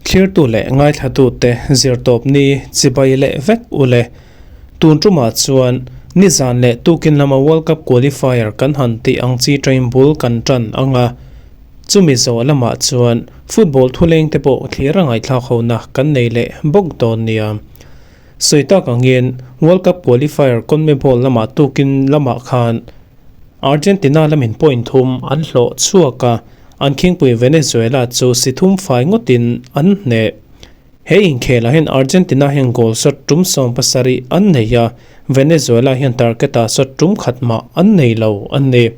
Thlirtu leh ngaithlatute zirtawpni chibai leh vek u le. Tun tumah chuan nizan leh tukin lama World Cup qualifier kan han tih ang chi train bul kan tan ang a. Chumi zawh lamah chuan football thuleng te pawh thlir a ngaihthlak hona kan nei leh bawk dawn nia. Sawi tak angin World Cup qualifier CONMEBOL lamah tukin lamah khan Argentina lamin point thum an hlawh chhuak a, an khingpui Venezuela chu si thum fai ngawtin an hneh. He inkhelah hian Argentina hian goal shot tum 70 an nei a, Venezuela hian target-ah shot tum khat mah an nei lo a ni.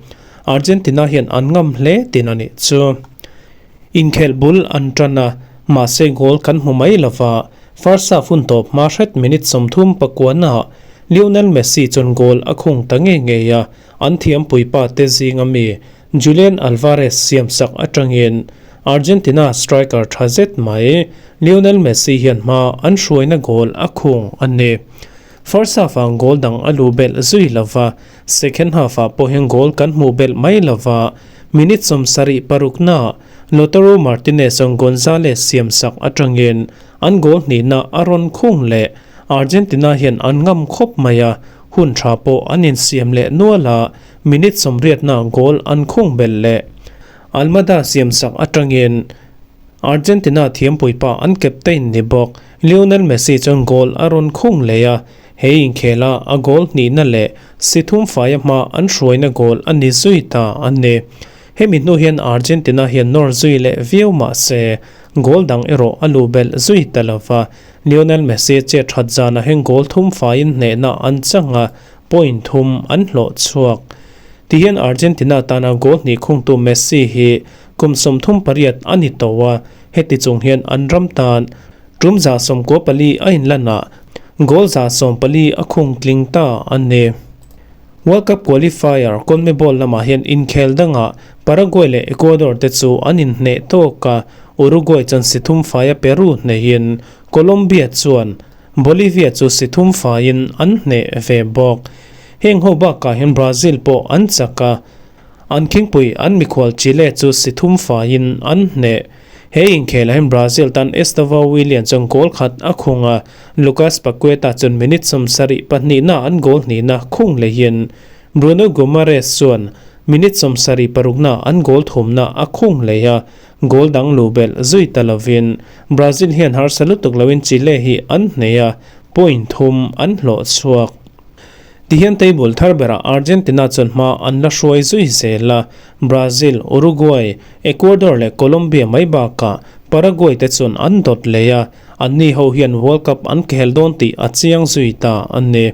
Argentina hian an ngam hle tin a nih chu. Inkhelh bul an tan a, mahse goal kan hmu mai lova, First half hun tawp hma hret minute 39 ah Lionel Messi chuan goal a khung ta ngei ngei a, an thiampuipa te zinga mi Julian Alvarez siamsak atangin Argentina striker tha zet mai Lionel Messi hian hma an hruaina goal a khung a ni. First half ah goal dang a lu belh zui lova, second half ah pawh hian goal kan hmuh belh mai lova, minute 76 na Lautaro Martinez chuan Gonzalez siamsak atangin an goal hnihna a rawn khung leh Argentina hian an ngam khawp mai a, hun tha pawh an insiam leh nual a, minute 80 na goal an khung belh leh. Almada siamsak atangin Argentina thiampuipa an captain ni bawk Lionel Messi chuan goal a rawn khung leh a, he inkhela a goal hnihna leh si thum faia hma an hruaina goal a ni zui ta a ni. Hemi hnu hian Argentina hian nawr zui leh viau mah se, goal dang erawh a lu belh zui ta lova, Lionel Messi che that zana heng goal thum faiin hnehna an chang a, point thum an hlawh chhuak. Tihian Argentina tana goal hnih khungtu Messi hi kum 38 a ni tawh a, heti chung hian an ram tan tum 94 a inlan a, goal 140 a khung tling ta a ni. World Cup qualifier CONMEBOL lamah hian inkhel dangah Paraguay leh Ecuador te chu an inhneh tawk a, Uruguay chuan si thum faia Peru hneihin Colombia chuan Bolivia chu si thum faiin an hneh ve bawk. Heng ho bakah hian Brazil pawh an chak a, an khingpui an mikhual Chile chu si thum faiin an hneh. He inkhelah hian Brazil tan Estevao Willian chuan goal khat a khung a, Lucas Paqueta chuan minute 72 na an goal hnihna khung lehin Bruno Guimaraes chuan minute 76 na an goal thumna a khung leh a, goal dang lu belh zui ta lovin Brazil hian harsa lutuk loin Chile hi an hneh a, point thum an hlawh chhuak. Tihian table thar berah Argentina chuan hma an la hruai zui zel a, Brazil, Uruguay, Ecuador leh Colombia mai bakah Paraguay te chuan an dawt leh a, anni ho hian World Cup an khel dawn tih a chiang zui ta a ni.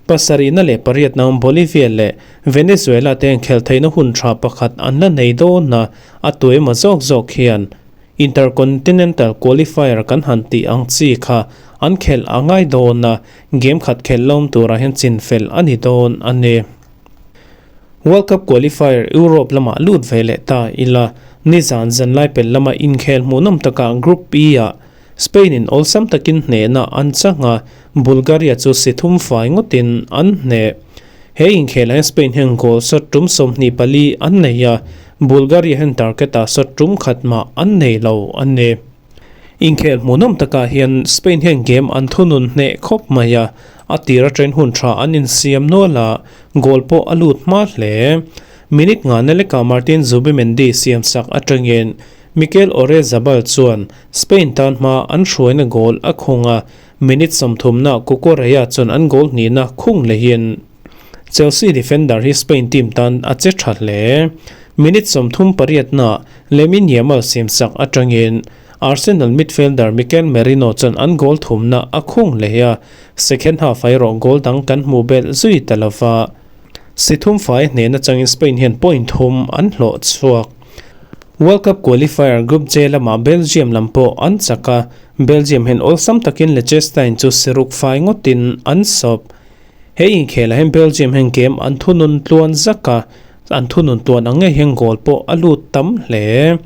Pasarihna leh pariatna Bolivia leh Venezuela te an khel theihna hun tha pakhat an la nei dawn a, a tuaima zawk zawk hian Intercontinental Qualifier kan han tih ang chi kha an khelh a ngai dawn a, game khat khelh lawm turah hian chin fel a ni dawn a ni. World Cup qualifier Europe lamah lut ve leh ta ila, nizan zanlai pel lama inkhel hmuhnawm takah Group E ah Spain in awlsam takin hnehna an chang a, Bulgaria chu si thum fai ngawtin an hneh. He inkhelah hian Spain hian goal shot tum 24 an nei a, Bulgaria hian target ah shot tum khat mah an nei lo a ni. Inkhel hmuhnawm takah hian Spain hian game an thunun hneh khawp mai a, a tira train hun tha an insiam nual a, goal pawh a lut hma hle. Minute nga na lekah Martin Zubimendi siamsak atangin Mikel Oyarzabal chuan Spain tan hma an hruaina goal a khung a, minute 30 na Cucurella chuan an goal hnihna khung lehin Chelsea defender hi Spain team tan a che tha hle. Minute 38 na Lamine Yamal siamsak atangin Arsenal midfielder Mikel Merino chuan an goal thumna a khung leh a, second half ah erawh goal dang kan hmuh belh zui ta lova. Si thum fai hnehna changin Spain hian point thum an hlawh chhuak. World Cup qualifier Group J lamah Belgium lam pawh an chak a, Belgium hian awlsam takin Liechtenstein chu si ruk fai ngawtin an sawp. He inkhelah hian Belgium hian game an thunun tluan zak a, an thunun tluan ang ngei hian goal pawh a lut tam hle.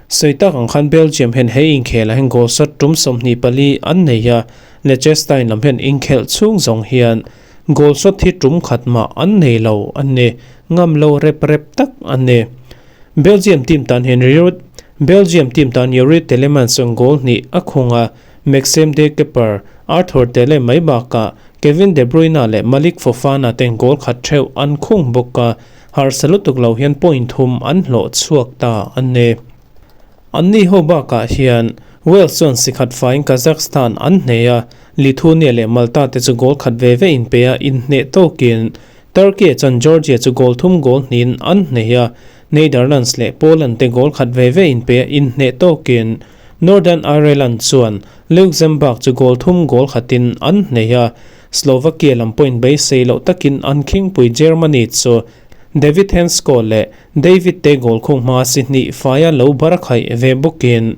Sawi tak ang khan Belgium hian he inkhelah hian goal shot tum 24 an nei a, Liechtenstein lam hian inkhelh chhung zawng hian goal shot hi tum khat mah an nei lo a ni. ngam lo rep rep tak a ni. Belgium team tan hian Belgium team tan Youri Tielemans chuan goal hnih a khung a, Maxime De Cuyper, Arthur Tele mai bakah Kevin De Bruyne leh Malick Fofana ten goal khat theuh an khung bawk a, harsa lutuk lo hian point thum an hlawh chhuak ta a ni. Anni ho bakah hian Wales chuan sikhat faiin Kazakhstan an hneh a, Lithuania leh Malta te chu goal khat ve ve inpe a inhneh tawkin Turkey chuan Georgia chu goal thum goal hnihin an hneh a, Netherlands leh Poland te goal khat ve ve inpe a inhneh tawkin Northern Ireland chuan Luxembourg chu goal thum goal khatin an hneh a, Slovakia lam point beisei loh takin an khingpui Germany chu David Hancko leh David te goal khung hma si hnih faia lo bar khaih ve bawkin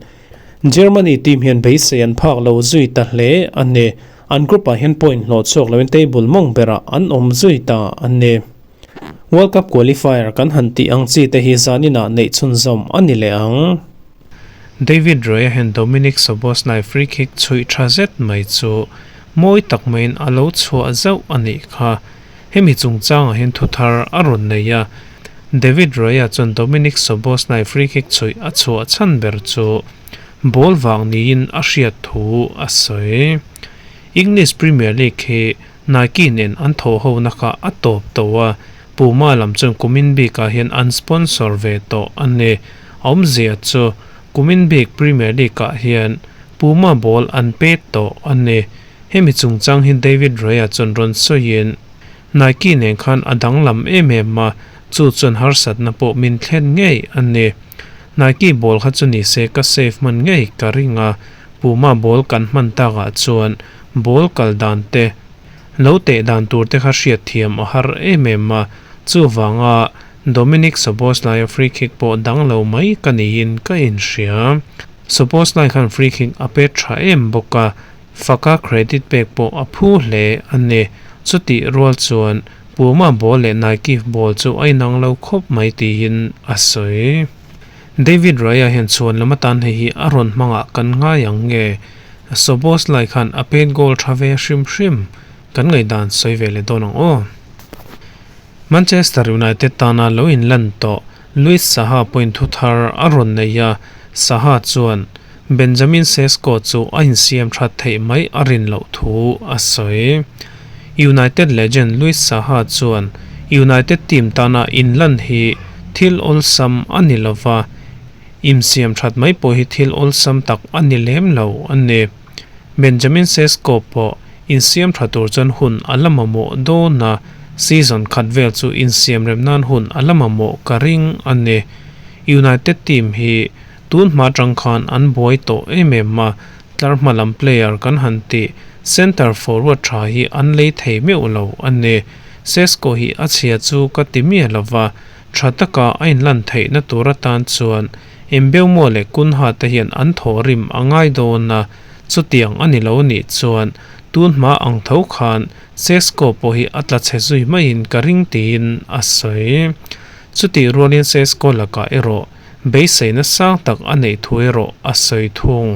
Germany team hian beisei an phak lo zui ta hle a ni. An group ah hian point hlawh chhuak loin table mawng berah an awm zui ta a ni. World Cup qualifier kan han tih ang chi te hi zaninah neih chhunzawm a ni leh ang. David Raya hian Dominik Szoboszlai free kick chhuih tha zet mai chu mawi tak maiin a lo chhuah zauh a nih kha. Hemi chungchangah hian thu thar a rawn nei a, David Raya chuan Dominik Szoboszlai free kick chhuih a chhuah chhan ber chu ball vang niin a hriat thu a sawi. English Premier League hi Nike nen an thawh hona kha a tawp tawh a, Puma lam chuan kumin bikah hian an sponsor ve tawh a ni. A awmzia chu kumin bik Premier League-ah hian Puma ball an pet tawh a ni. Hemi chungchang hi David Raya chuan rawn sawiin, Nike nen khan a danglam em em a, chu chuan harsatna pawh min thlen ngei a ni. Nike ball kha chu ni se ka save hman ngei ka ring a, Puma ball kan hman takah chuan ball kal dan te, lo teh dan tur te kha hriat thiam a har em em a, chuvanga Dominik Szoboszlai-a free kick pawh dang lo mai ka niin ka inhria. Szoboszlai khan free kick a pet tha em bawk a, faka credit pek pawh a phu hle a ni. Chutih rual chuan Puma ball leh Nike ball chu a inang lo khawp mai tiin a sawi. David Raya hian chhuan lam atan hei hi a rawn hmangah kan ngai ang nge? Szoboszlai khan a pet goal tha ve hrim hrim kan ngaihdan sawi ve leh dawn ang aw. Manchester United tana lo inlan tawh Luis Saha pawhin thu thar a rawn nei a, Saha chuan Benjamin Sesko chu a insiam that theih mai a rin loh thu a sawi. United legend Luis Saha chuan United team tana inlan hi thil awlsam a ni lo va, insiam that mai pawh hi thil awlsam tak a ni lem lo a ni. Benjamin Sesko pawh insiam tha tur chuan hun a la mamawh dawn a, season khat vel chu insiam rem nan hun a la mamawh ka ring a ni. United team hi tun hma atang khan an buai tawh em em a, tlar hma lam player kan han tih centre forward tha hi an lei thei meuh lo a ni. Sesko hi a chhia chu ka ti miah lova, tha taka a inlan theihna tur atan chuan Mbeumo leh Cunha te hian an thawhrim a ngai dawn a, chutiang a ni lo nih chuan tun hma ang tho khan Sesko pawh hi a tla chhe zui maiin ka ring tiin a sawi. Chutih rualin Sesko lakah erawh beiseina sang tak a neih thu erawh a sawi thung.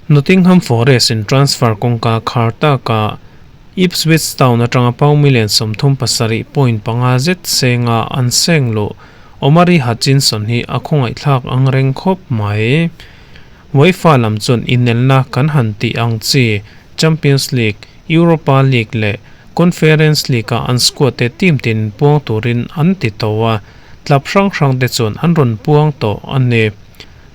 Nottingham Forest in transfer kawngka khar taka Ipswich Town atanga pound million 37.5 zet senga an seng luh Omari Hutchinson hi a khawngaihthlak ang reng khawp mai. UEFA lam chuan inelna kan han tih ang chi Champions League, Europa League leh Conference League-a an squad te team tin puang turin an ti tawh a, club hrang hrang te chuan an rawn puang tawh a ni.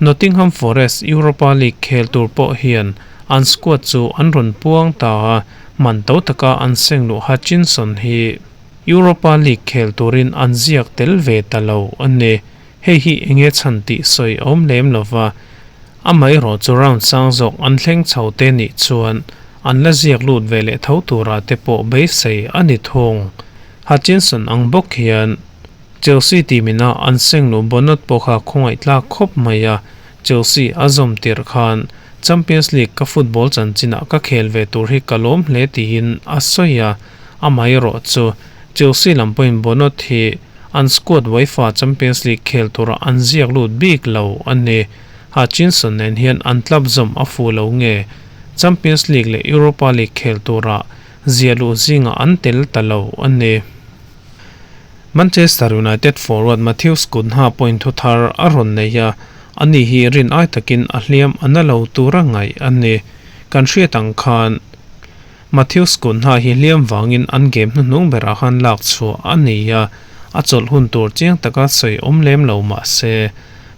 Nottingham Forest Europa League khel tur pawh hian an squad chu an rawn puang ta a, man to taka an seng luh Hutchinson hi Europa League khel turin an ziak tel ve ta lo a ni. Hei hi enge chhan tih sawi a awm lem lo va, amaherawh chu round sang zawk an thleng chho te nih chuan an la ziak lut ve leh tho tura te pawh beisei a ni thung. Hutchinson ang bawk hian Chelsea team ina an seng luh Bonot pawh kha khawngaihtlak khawp mai a, Chelsea a zawm tirh khan Champions League ka football chanchinah ka khel ve tur hi ka lawm hle tiin a sawi a, amaherawh chu Chelsea lam pawhin Bonot hi an squad UEFA Champions League khel tura an ziak lut bik lo a ni. Hutchinson nen hian an club zawm a fuh lo nge Champions League leh Europa League khel tura ziah luh zingah an tel ta lo a ni. Manchester United forward Matheus Cunha pawhin thu thar a rawn nei a, ani hi rin ai takin a hliam a na lo tura ngaih a ni. Kan hriat ang khan Matheus Cunha hi hliam vangin an game hnuhnung berah khan lak chhuah a ni a, a chawlh hun tur chiang taka sawi awm lem lo mah se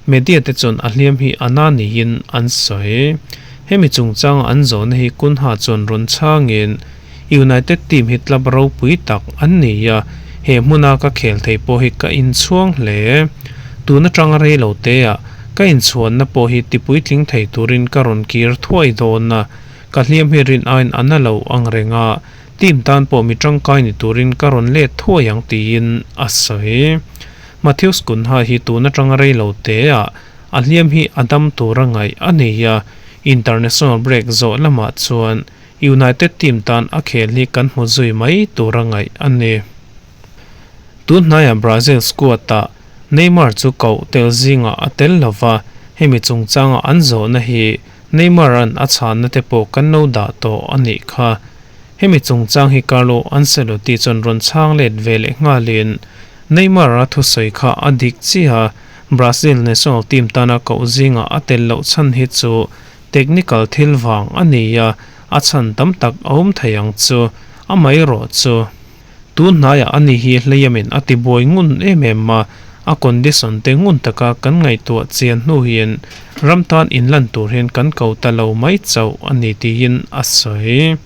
media te chuan a hliam hi a na niin an sawi. Hemi chungchanga an zawhna hi Cunha chuan rawn chhangin United team hi club ropui tak an ni a, he hmuna ka khel thei pawh hi ka inchhuang hle. Tun atanga rei lo teah ka inchhuanna pawh hi tipuitling thei turin ka rawn kir thuai dawn a, ka hliam hi rin aiin a na lo ang reng a, team tan pawh mi tangkai ni turin ka rawn let thuai ang tiin a sawi. Matheus Cunha hi tun atanga rei lo teah a hliam hi a dam tura ngaih a nei a, international break zawh lamah chuan United team tan a khel hi kan hmu zui mai tura ngaih a ni. Tun hnaiah Brazil squad-ah Neymar chu koh tel zingah a tel lo va, hemi chungchanga an zawhna hi Neymar-a'n a chhanna te pawh kan lo dah tawh a nih kha. Hemi chungchang hi Carlo Ancelotti chuan rawn chhang let ve leh nghalin Neymar-a thusawi kha a dik chiah a, Brazil national team tana koh zingah a tel loh chhan hi chu Technical thil vang a ni a, a chhan tam tak a awm thei ang chu. Amaherawh chu, tun hnaiah a ni hi hleiamin a ti buai ngun em em a, a condition te ngun taka kan ngaihtuah chian hnu hian ram tan inlan tur hian kan ko ta lo mai chauh a ni tiin a sawi.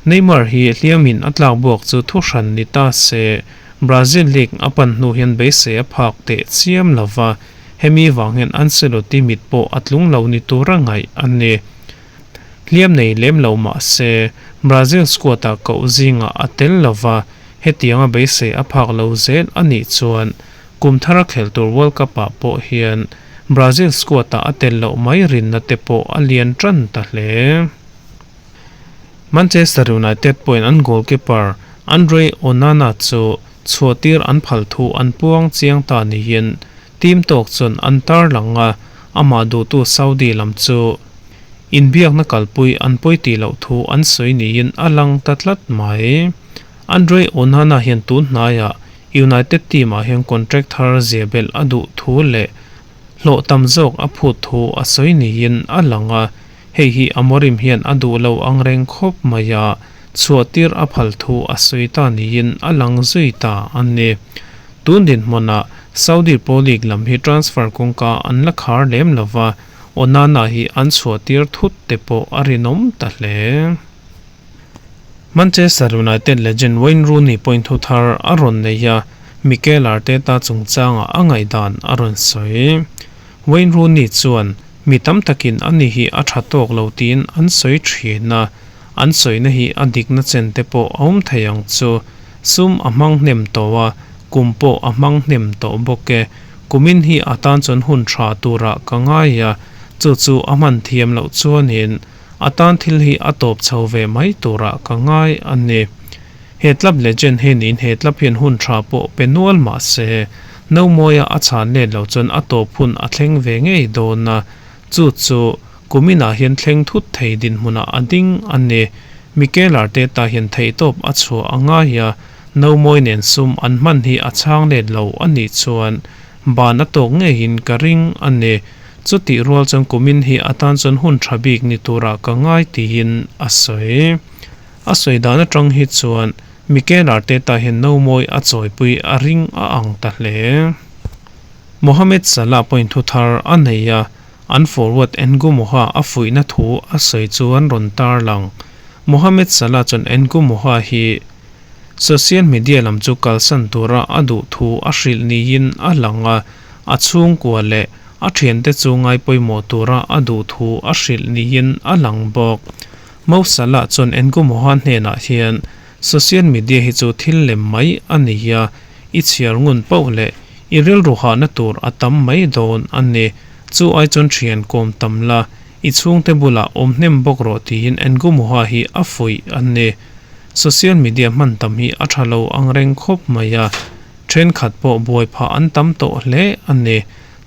Neymar hi hliamin a tlak buak chu thu hran ni ta se, Brazil League a pan hnu hian beisei a phak teh chiam lo va, Hemi vang hian Ancelotti mit pawh a tlung lo ni tura ngaih a ni. Hliam nei lem lo mah se, Brazil squad-ah koh zingah a tel lo va, hetianga beisei a phak lo zel a nih chuan kum thara khelh tur World Cup-ah pawh hian Brazil squad-ah a tel loh mai rinna te pawh a lian tan ta hle. Manchester United pawhin an goalkeeper Andre Onana chu Chhuahtir an phal thu an puang chiang ta niin team tawk chuan an tarlang a, amah duhtu Saudi lam chu inbiakna kalpui an pawi tih loh thu an sawi niin a lang ta tlat mai. Andre Onana hian tun hnaiah United team ah hian contract thar zia belh a duh thu leh hlawh tam zawk a phut thu a sawi niin a lang a, Hei hi Amorim hian a duh lo ang reng khawp mai a, chhuahtir a phal thu a sawi ta niin a lang zui ta a ni. Tun dinhmunah Saudi Pro League lam hi transfer kawngka an la khar lem lo va, Onana hi an chhuahtir thut te pawh a rinawm ta hle. Manchester United legend Wayne Rooney pawhin thu thar a rawn nei a, Mikel Arteta chungchangah a ngaihdan a rawn sawi. Wayne Rooney chuan mi tam takin ani hi a tha tawk lo tiin an sawi thin a, an sawina hi a dikna chen te pawh a awm thei ang chu. Sum a hmang hnem tawh a, kum pawh a hmang hnem tawh bawk e. Kumin hi a tan chuan hun tha turah ka ngai a, chu chu a hman thiam loh chuanin a tan thil hi a tawp chho ve mai turah ka ngai a ni. He club legend hi niin he club hian hun tha pawh pe nual mah se, Nomawi-a a chhan let loh chuan a tawp hun a thleng ve ngei dawn a, chu chu kuminah hian thleng thut thei dinhmunah a ding a ni. Mikel Arteta hian theihtawp a chhuah a ngai a, Nomawi nen sum an hman hi a chhang let lo a nih chuan ban a tawk ngeiin ka ring a ni. Chutih rual chuan kumin hi a tan chuan hun tha bik ni turah ka ngai tiin a sawi. A sawi dan atang hi chuan Mikel Arteta hian nomawi a chawipui a ring a ang ta hle. Mohamed Salah pawhin thu thar a nei a, an forward Ngumoha a fuihna thu a sawi chu an rawn tarlang. Mohamed Salah chuan Ngumoha hi social media lam chu kalsan tura a duh thu a hrilh niin a lang a, a chhungkua leh a thiante chu ngaipawimawh tura a duh thu a hrilh niin a lang bawk. Mo Salah chuan Ngumoha hnenah hian social media hi chu thil lem mai a ni a, i chhiar ngun poh leh i rilru hahna tur a tam mai dawn a ni. Chu ai chuan thian kawm tam la, i chhungte bulah awm hnem bawk rawh tiin Ngumoha hi a fuih a ni. Social media hman tam hi a tha lo ang reng khawp mai a, thenkhat pawh buai phah an tam tawh hle a ni.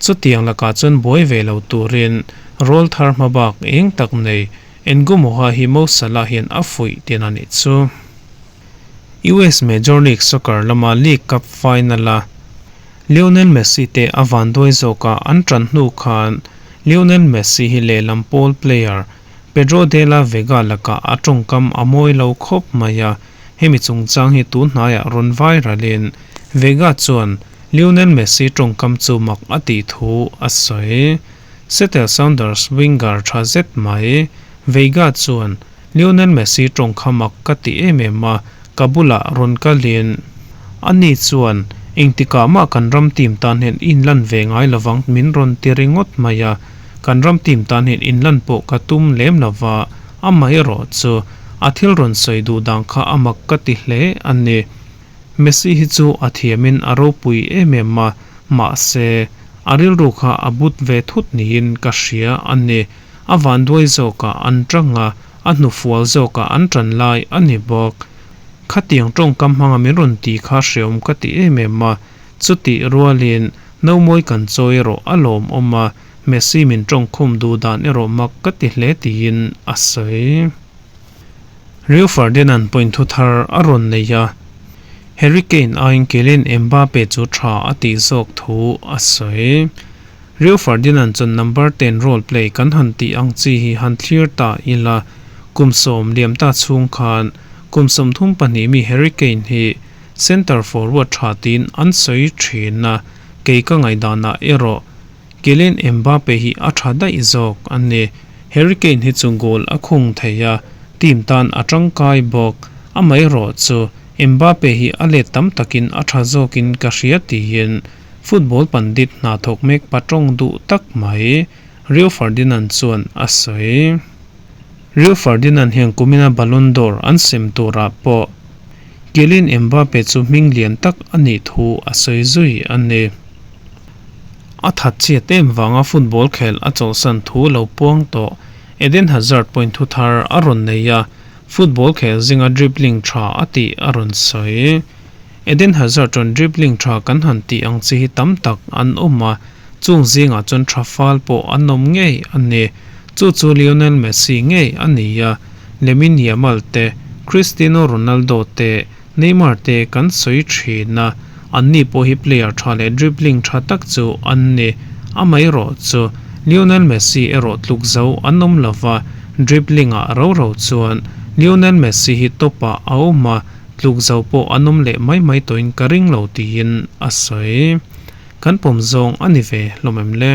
Chutiang lakah chuan buai ve lo turin rawl thar hma bak eng tak nei Ngumoha hi Mo Salah hian a fuih tin a nih chu. US Major League Soccer lama League Cup final-a Lionel Messi te a vanduai zawka an ṭan hnu khan Lionel Messi hi lehlam pawl player Pedro de la Vega lakah a ṭawngkam a mawi lo khawp mai a, hemi chungchang hi tun hnaiah rawn viral-in Vega chuan Lionel Messi ṭawngkam chu mak a tih thu a sawi. Seattle Sounders winger ṭha zet mai Veiga chuan Lionel Messi ṭawng kha mak ka ti em em a, ka bulah rawn kalin ani chuan engtikah mah kan ram team tan hian inlan ve ngai lovang min rawn ti ringawt mai a, kan ram team tan hian inlan pawh ka tum lem lova, amaherawh chu a thil rawn sawi duh dan kha a mak ka ti hle a ni. Messi hi chu a thiamin a ropui em em a, mahse a rilru kha a but ve thut niin ka hria a ni. A vanduai zawkah an tang a, a hnufual zawkah an tan lai a ni bawk. Khatiang tawngkam hmanga min rawn ti kha hreawm ka ti em em a, chutih rualin nomawi kan chawi erawh a lawmawm a, Messi min tawngkhum duh dan erawh mak ka ti hle tiin a sawi. Rio Ferdinand point thu thar a rawn nei a, Harry Kane aiin Kylian Mbappe chu tha a tih zawk thu a sawi. Rio Ferdinand chuan number ten role play kan han tih ang chi hi han thlir ta ila, kum sawm liam ta chhung khan kum 32 mi Harry Kane hi centre forward tha tiin an sawi thin a, kei ka ngaihdanah erawh Kylian Mbappe hi a tha daih zawk a ni. Harry Kane hi chu goal a khung thei a, team tan a tangkai bawk. Amaherawh chu Mbappe hi a let tam takin a tha zawkin ka hria tiin Football pandit hna thawk mek pa tawng duh tak mai Rio Ferdinand chuan a sawi. Rio Ferdinand hian kumina Ballon d'Or an sem turah pawh Kylian Mbappe chu hming lian tak a nih thu a sawi zui a ni. A that chiat em vanga football khel a chawlhsan thu lo puang tawh Eden Hazard point thu thar a rawn nei a, football khel zinga dribbling tha a tih a rawn sawi. Eden Hazard chuan dribbling tha kan han tih ang chi hi tam tak an awm a, chung zingah chuan tha fal pawh an awm ngei a ni. Chu chu Lionel Messi ngei a ni a, Lamine Yamal te, Cristiano Ronaldo te, Neymar te kan sawi thin a, anni pawh hi player tha leh dribbling tha tak chu an ni. Amaherawh chu Lionel Messi erawh tluk zo an awm lova, dribbling ah ro ro chuan Lionel Messi hi top ah a awm a, Tluk zo pawh an awm leh mai mai tawhin ka ring lo tiin a sawi. Kan pawm zawng a ni ve hlawm em le?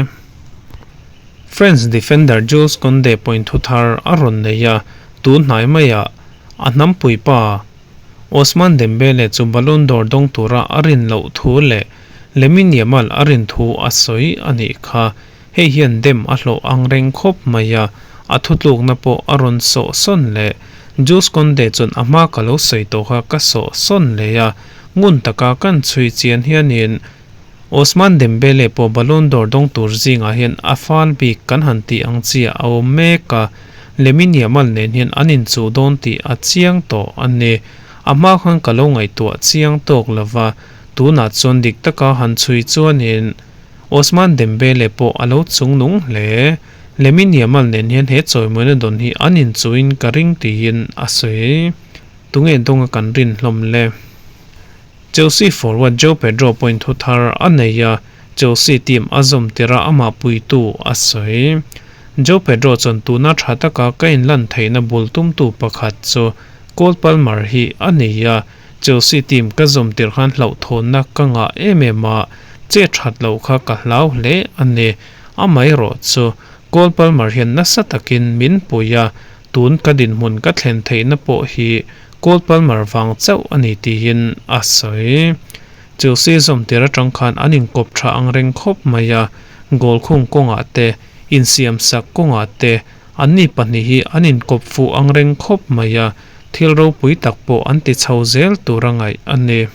France defender Jules Kounde pawhin thu thar a rawn nei a, tun hnai maiah a hnampui pa Ousmane Dembele chu Ballon d'Or dawng tura a rin loh thu leh Lamine Yamal a rin thu a sawi a nih kha. Hei hian dem a hlawh ang reng khawp mai a, a thutlukna pawh a rawn sawh sawn leh. Jules Kounde chuan a hma ka lo sawi tawh kha ka sawh sawn leh a, ngun taka kan chhui chian hianin Ousmane Dembele pawh Ballon d'Or dawng tur zingah hian a fal bik kan han tih ang chiah a awm mek a, Lamine Yamal nen hian an inchuh dawn tih a chiang tawh a ni. A hma khan ka lo ngaihtuah chiang tawk lova, tunah chuan dik taka han chhui chuanin Ousmane Dembele pawh a lo chungnung hle. Lamine Yamal nen hian he chawimawina dawn hi an inchuhin ka ring tiin a sawi. Tunge dawnga kan rin hlawm le? Chelsea forward Joao Pedro pawhin thu thar a nei a, Chelsea team a zawm tir a amah puitu a sawi. Joao Pedro chuan tuna tha taka ka inlan theihna bul tumtu pakhat chu Cole Palmer hi a nei a, Chelsea team ka zawm tirh khan hlauhthawnna ka ngah em em a, che that loh kha ka hlau hle a ni. Amaherawh chu Cole Palmer hian nasa takin min pui a, tun ka dinhmun ka thlen theihna pawh hi Cole Palmer vang chauh a ni tiin a sawi. Chelsea zawm tir atang khan an inkawp tha ang reng khawp mai a, goal khung kawngah te, insiamsak kawngah te anni pahnih hi an inkawp fuh ang reng khawp mai a, Thil ropui tak pawh an ti chho zel tur a ngaih a ni.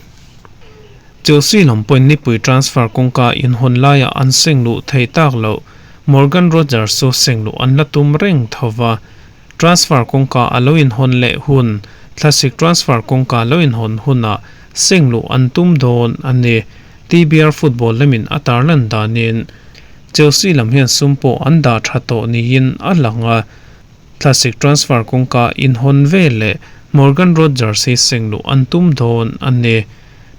Chelsea lam pawhin nipui transfer kawngka inhawn laiah an seng luh thei tak loh. Morgan Rogers chu seng luh an la tum reng tho va. Transfer kawngka a lo inhawn leh hun, thlasik transfer kawngka lo inhawn hunah seng luh an tum dawn a ni. TBR football lamin a tarlan danin Chelsea lam hian sum pawh an dah tha tawh niin a lang a. Thlasik transfer kawngka inhawn ve leh Morgan Rodgers hi seng luh an tum dawn a ni.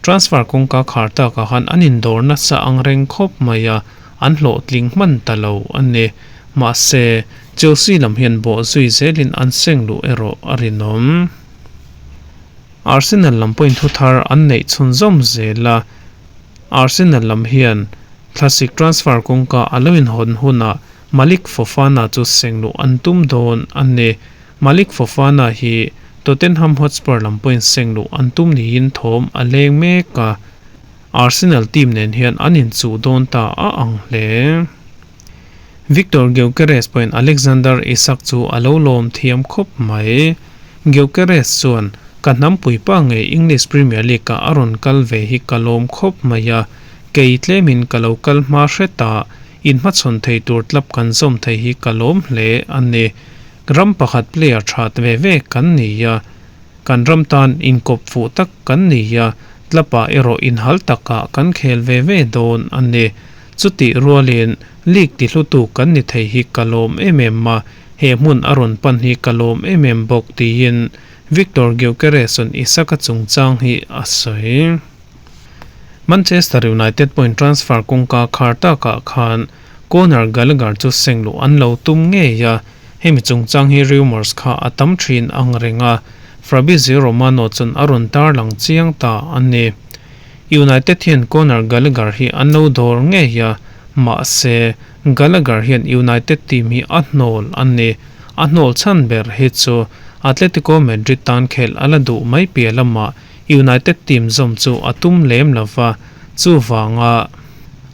Transfer kawngka khar takah khan an indawr nasa ang reng khawp mai a, an hlawhtling hman ta lo a ni. Mahse, Chelsea lam hian bawh zui zelin an seng luh erawh a rinawm. Arsenal lam pawhin thuthar an neih chhunzawm zel a, Arsenal lam hian thlasik transfer kawngka a lo inhawn hunah Malick Fofana chu seng luh an tum dawn a ni. Malick Fofana hi Tottenham Hotspur lam pawhin seng luh an tum niin thawm a leng mek a, Arsenal team nen hian an inchuh dawn ta a ang hle. Viktor Gyökeres pawhin Alexander Isak chu a lo lawm thiam khawp mai. Gyökeres chuan, Ka hnampui pa ngei English Premier League-ah a rawn kal ve hi ka lawm khawp mai a, kei tlemin ka lo kal hma hret a, inhmachhawn thei tur club kan zawm thei hi ka lawm hle a ni. Ram pakhat player that ve ve kan ni a, kan ram tan inkawp fuh tak kan ni a, club-ah erawh inhal takah kan khel ve ve dawn a ni. Chutih rualin league tihlutu kan ni thei hi ka lawm em em a, he hmun a rawn pan hi ka lawm em em bawk tiin Viktor Gyökeres-a'n Isaka chungchang hi a sawi. Manchester United pawhin transfer kawngka khar takah khan Conor Gallagher chu seng luh an lo tum ngei a, hemi chungchang hi rumours kha a tam thin ang reng a, Fabrizio Romano chuan a rawn tarlang chiang ta a ni. United hian Conor Gallagher hi an lo dawr ngei a, mahse Gallagher hian United team hi a hnawl a ni. A hnawl chhan ber hi chu Atletico Madrid tan khelh a la duh mai piah lamah United team zawm chu a tum lem lo va, chuvanga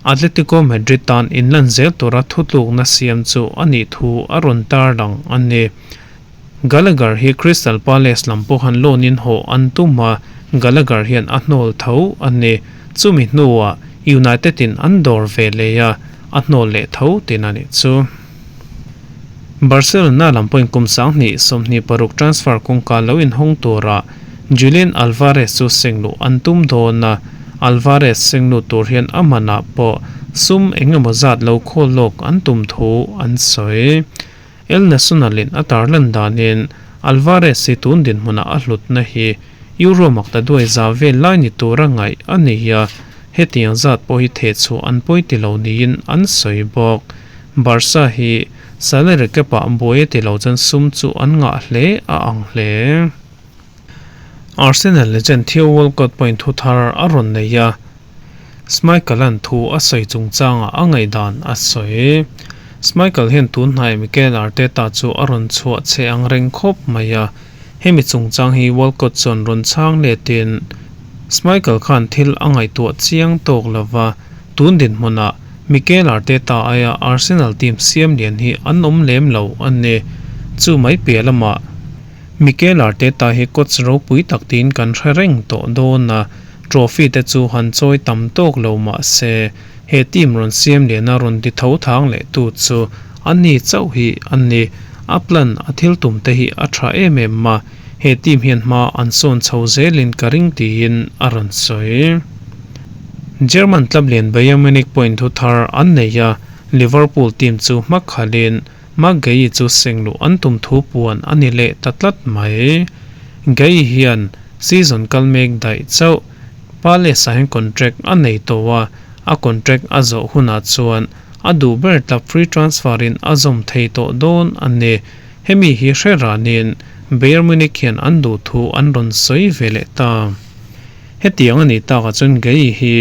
Atletico Madrid tan inlan zel tura thutlukna siam chu a nih thu a rawn tarlang a ni. Gallagher hi Crystal Palace lam pawh han loan in haw an tum a, Gallagher hian a hnawl tho a ni. Chumi hnuah United in an dawr ve leh a, a hnawl leh tho tin a nih chu. Barcelona lam pawhin kum 2026 transfer kawngka lo inhawng tura Julian Alvarez chu seng luh an tum dawn a, Alvarez seng lut tur hian a manah pawh sum eng emaw zat lo khawl lawk an tum thu an sawi. El Nacional in a tarlan danin Alvarez hi tun dinhmunah a hlutna hi Euro makta duai za vel lai ni tura ngaih a ni a, hetiang zat pawh hi thehchhuah an pawi ti lo niin an sawi bawk. Barca hi salary cap ah buai a ti lo chuan sum chu an ngah hle a ang hle. Arsenal legend Theo Walcott pawhin thu thar a rawn nei a, Schmeichel-a'n thu a sawi chungchangah a ngaihdan a sawi. Schmeichel hian tun hnai Mikel Arteta chu a rawn chhuah che ang reng khawp mai a, hemi chungchang hi Walcott chuan rawn chhang letin Schmeichel khan thil a ngaihtuah chiang tawk lo va, tun dinhmunah Mikel Arteta aia Arsenal team siam lian hi an awm lem lo a ni. Chu mai piah lamah Mikel Arteta hi coach ropui tak tiin kan hre reng tawh dawn a, trophy te chu han chawi tam tawk lo mah se he team rawn siam liana rawn ti tho thang leh tu chu a ni chauh hi a ni. A plan a thil tum te hi a tha em em a, he team hian hma an sawn chho zelin ka ring tiin a rawn sawi. German club lian Bayern Munich pawhin thu thar an nei a, Liverpool team chu hma khalhin Marc Guehi chu seng luh an tum thu puan a ni leh ta tlat mai. Guehi hian season kal mek daih chauh Palace-ah hian contract a nei tawh a, a contract a zawh hunah chuan a duh ber club free transfer-in a zawm thei tawh dawn a ni. Hemi hi hre ranin Bayern Munich hian an duh thu an rawn sawi ve leh ta. Hetiang a nih takah chuan Guehi hi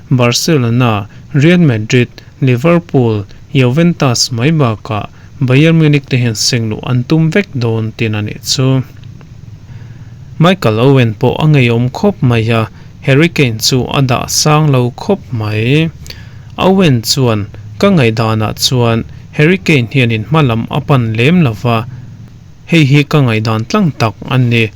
Barcelona, Real Madrid, Liverpool, Juventus mai bakah Bayern Munich te hian seng luh an tum vek dawn tin a nih chu. Michael Owen pawh a ngeiawm khawp mai a, Harry Kane chu a dah sang lo khawp mai. Owen chuan, Ka ngaihdanah chuan Harry Kane hianin hma lam a pan lem lo va, hei hi ka ngaihdan tlang tak a ni.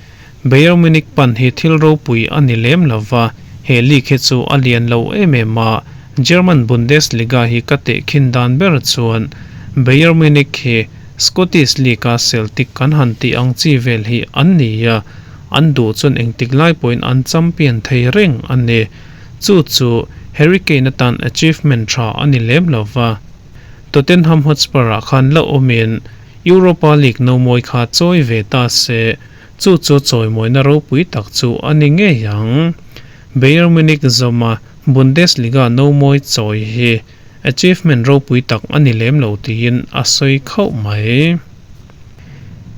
Bayern Munich pan hi thil ropui a ni lem lo va, he league hi chu a lian lo em em a, German Bundesliga hi ka tehkhin dan ber chuan Bayern Munich hi Scottish League-a Celtic kan han tih ang chi vel hi an ni a, an duh chuan engtik lai pawhin an champion thei reng a ni. Chu chu Harry Kane atan achievement tha a ni lem lo va. Tottenham Hotspur-ah khan la awmin Europa League nomawi kha chawi ve ta se. Chu chu chawimawina ropui tak chu a ni ngei ang. Bayern Munich zawma Bundesliga nomawi chawi hi achievement ropui tak a ni lem lo tiin a sawi khauh mai.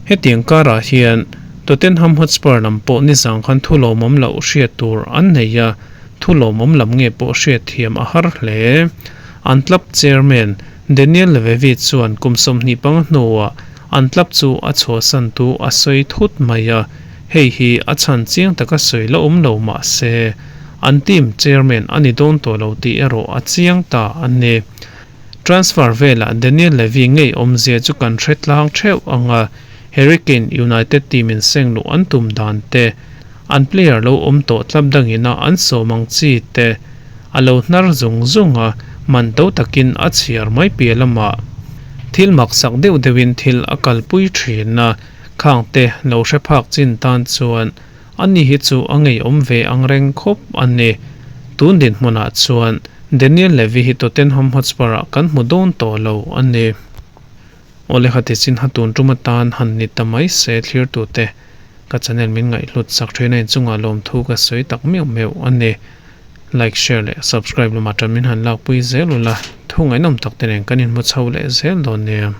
Hetiang karah hian Tottenham Hotspur lam pawh nizang khan thu lawmawm loh hriat tur an nei a, thu lawmawm lam nge pawh hriat thiam a har hle. An club chairman Daniel Levy chuan kum 25 hnuah an club chu a chhuahsan tu a sawi thut mai a, hei hi a chhan chiang taka sawi la awm lo mah se an team chairman a ni dawn tawh lo tih erawh a chiang ta a ni. Transfer velah Daniel Levy ngei awmzia chu kan hre tlang theuh ang a, Harry Kane United team in seng luh an tum dan te, an player lo awm tawh tlap dangina an sawm ang chi te a lo hnar zung zung a, man to takin a chhiar mai piah lamah thil maksak deuh deuhin thil a kalpui thin a, khang te lo hre phak chin tan chuan Ani hi chu a ngeiawm ve ang reng khawp a ni. Tun dinhmunah chuan Daniel Levy hi Tottenham Hotspur-ah kan hmu dawn tawh lo a ni. Awle khati chin ha tun tum atan han ni ta mai se thlirtute ka channel min ngaihhlut sak thin a inchungah lawmthu ka sawi tak meuh meuh a ni. Like, share leh subscribe lamah tan min han lakpui zel ula, thu ngaihnawm tak te nen kan inhmu chho leh zel dawn nia.